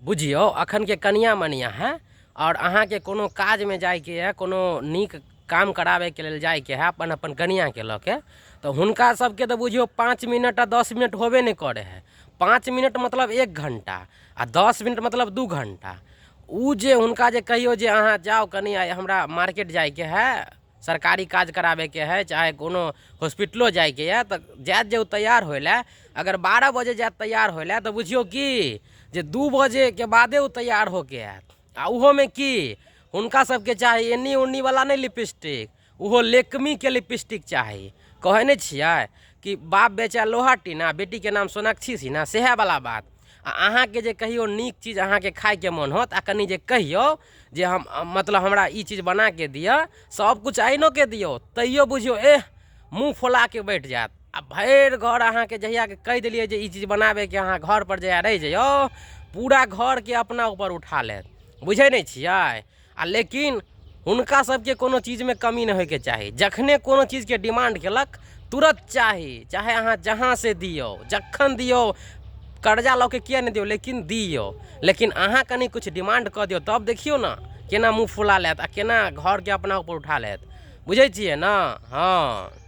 बुझियौ अखनके कनिआँ मनिआँ हइ आओर अहाँके कोनो काजमे जाइके यऽ कोनो नीक काम कराबैके लेल जाइके हइ अपन अपन कनिआँके लऽ के तऽ हुनका सभके तऽ बुझियौ 5 मिनट आओर 10 मिनट होबे नहि करै हइ। 5 मिनट मतलब 1 घण्टा आओर 10 मिनट मतलब 2 घण्टा। ओ जे हुनका जे कहियौ जे अहाँ जाउ कनि आइ हमरा मार्केट जाइके हइ, सरकारी काज कराबैके हइ, चाहे कोनो हॉस्पिटलो जाइके यऽ, तऽ जायत जे ओ तैयार होइ लए, अगर 12 बजे जायत तैयार होइ लए तऽ बुझियौ कि जे 2 बजेके बादे ओ तैयार होके आयत। आ ओहोमे की हुनका सबके चाही एन्नी ओन्नीवला नहि लिपस्टिक, ओहो लेकमीके लिपस्टिक चाही। कहै नहि छियै कि बाप बेचए लोहा टीना, बेटीके नाम सोनाक्षी सिन्हा, सएहवला बात। आ अहाँके जे कहियो नीक चीज अहाँके खाइके मोन होत आ कनि जे कहियौ जे हम मतलब हमरा ई चीज बनाके दिअ, सबकिछु आनिओके दियौ तैयो बुझियौ एह मुँह फुलाके बैठ जायत। आ भरि घर अहाँके जहिया कहि देलियै जे ई चीज बनाबैके, अहाँ घरपर जहिया रहि जइयौ पूरा घरके अपना ऊपर उठा लेत। बुझै नहि छियै? आ लेकिन हुनका सबके कोनो चीजमे कमी नहि होइके चाही। जखने कोनो चीजके डिमांड केलक तुरत चाही, चाहे अहाँ जहाँसँ दियौ, जखन दियौ, कर्जा लऽ के किए नहि दियौ, लेकिन दियौ। लेकिन अहाँ कनि किछु डिमांड कऽ दियौ तब देखियौ ने केना मुँह फुला लेत आ केना घरके अपना ऊपर उठा लेत। बुझै छियै ने? हँ।